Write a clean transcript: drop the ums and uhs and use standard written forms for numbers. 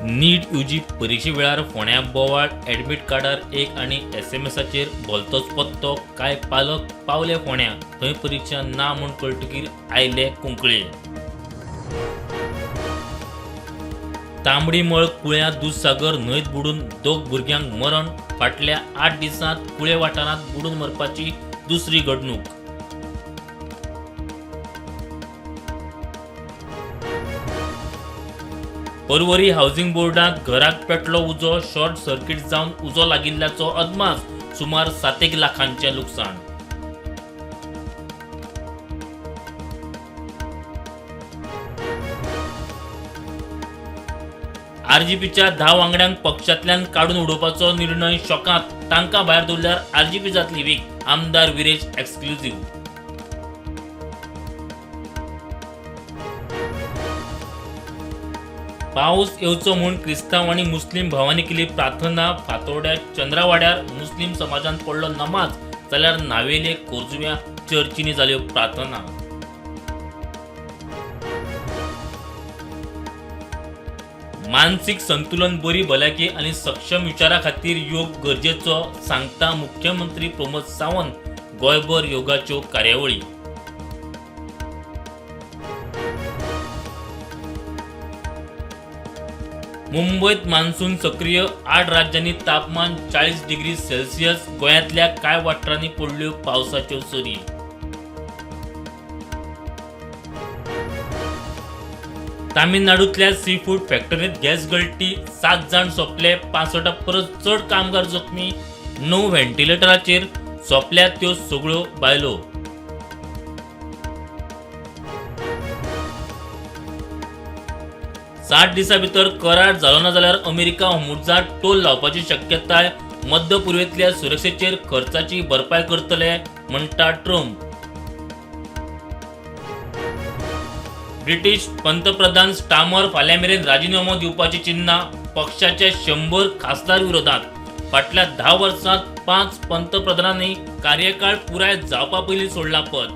नीट यूजी परिक्षे वेळार फोंड्यां बोवाळ, एडमीट कार्डार एक आनी एसएमएसाचेर भलतोच पत्तो. कांय पालक पावले फोंड्यां, थंय परिक्षा ना म्हूण कळटकीर आयले कुंकळे. तांबडीमळ कुळ्यां दुदसागर न्हंयत बुडून दोग भुरग्यांक मरण. फाटल्या 8 दिसांत कुळे वाठारांत बुडून मरपाची दुसरी घडणूक. पर्वरी हावसिंग बोर्डांत घराक पेटलो उजो. शॉर्ट सर्किट जावन उजो लागिल्ल्याचो अदमास. सुमार 7 लाखांचें लुकसाण. आरजीपीच्या 10 वांगड्यांक पक्षांतल्यान काडून उडोवपाचो निर्णय शॉकांत. तांकां भायर दवरल्यार आरजीपी जातली वीक. आमदार विरेश एक्सक्लुझिव्ह. पावस येवचो म्हूण क्रिस्तांव आनी मुस्लीम भावांनी केली प्रार्थना. फातोड्या चंद्रावाड्यार मुस्लीम समाजान पडलो नमाज, जाल्यार नावेले खोर्जुव्यां चर्चींनी जाल्यो प्रार्थना. मानसीक संतुलन, बरी भलायकी आनी सक्षम विचारा खातीर योग गरजेचो, सांगता मुख्यमंत्री प्रमोद सावंत. गोंयभर योगाच्यो कार्यावळी. मुंबयत मान्सून सक्रीय. 8 राज्यांनी तापमान 40 डिग्री सेल्सियस. गोंयांतल्या कांय वाठारांनी पडल्यो पावसाच्यो सरी. तामिळनाडूंतल्या सी फूड फॅक्टरींत गॅस गळटी. 7 जाण सोंपले, 65 परस चड कामगार जखमी. 9 व्हेंटिलेटराचेर. सोंपल्या त्यो सगळ्यो बायलो. 60 दिसां भितर करार जालो ना जाल्यार अमेरिका होर्मुझार टोल लावपाची शक्यताय. मध्य पुर्वेंतल्या सुरक्षेचेर खर्चाची भरपाय करतले, म्हणटा ट्रंप. ब्रिटीश पंतप्रधान स्टामर फाल्यां मेरेन राजिनामो दिवपाची चिन्हां. पक्षाचे 100 खासदार विरोधात. फाटल्या 10 वर्सांत 5 पंतप्रधानांनी कार्यकाळ पुराय जावपा पयलीं सोडलां पद.